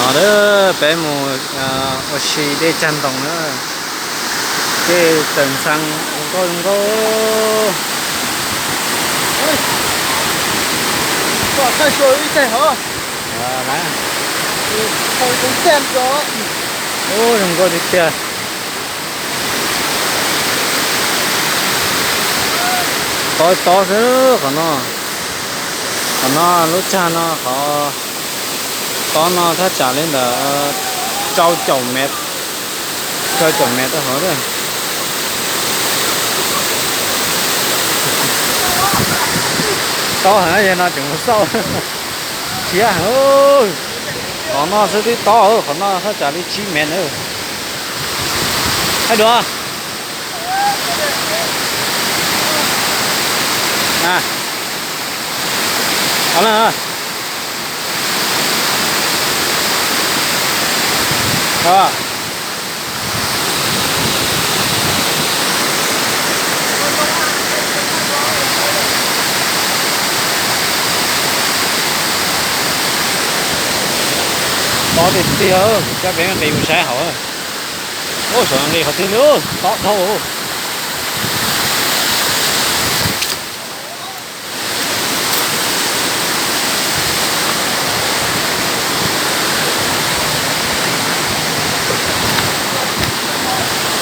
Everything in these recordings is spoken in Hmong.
Os, peb mus ua si dej cag ntoo na. Dej txawm ntxhee zoo nkauj zoo nkauj. Zoo nkauj tiag tiag. Tob tob xwb qhov no. Qhov no lub tsag no qhov tob no thaj tsam li ntawm rau caum mev, rau caum mev rau hauv. Tob heev, yog no tseem mus xauj thiab heev. Qhov no xwb twb tob, qhov no thaj tsam li tsib mev na. Hais dua. Tob tiag tiag, coj peb nqis mus saib hauv. Ub, saum nqis qhov twg li, tob dhau.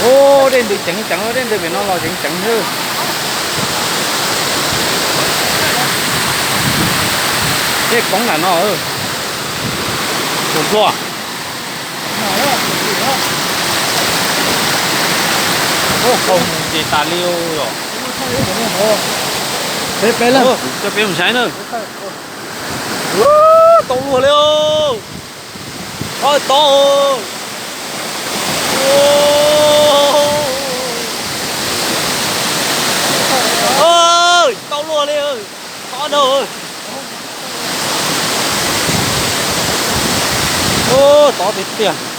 Ub, dej ntws ceev ceev, dej ntws pem no los ceev ceev xwb. Dej poob ntawm no. Tus dluaj. Ub, qaug mus ces tas li os. Coj peb mus saib na. Tau luag li os. Tob, tob. Tau luag li. Tob dhau. Ub, tob tiag tiag.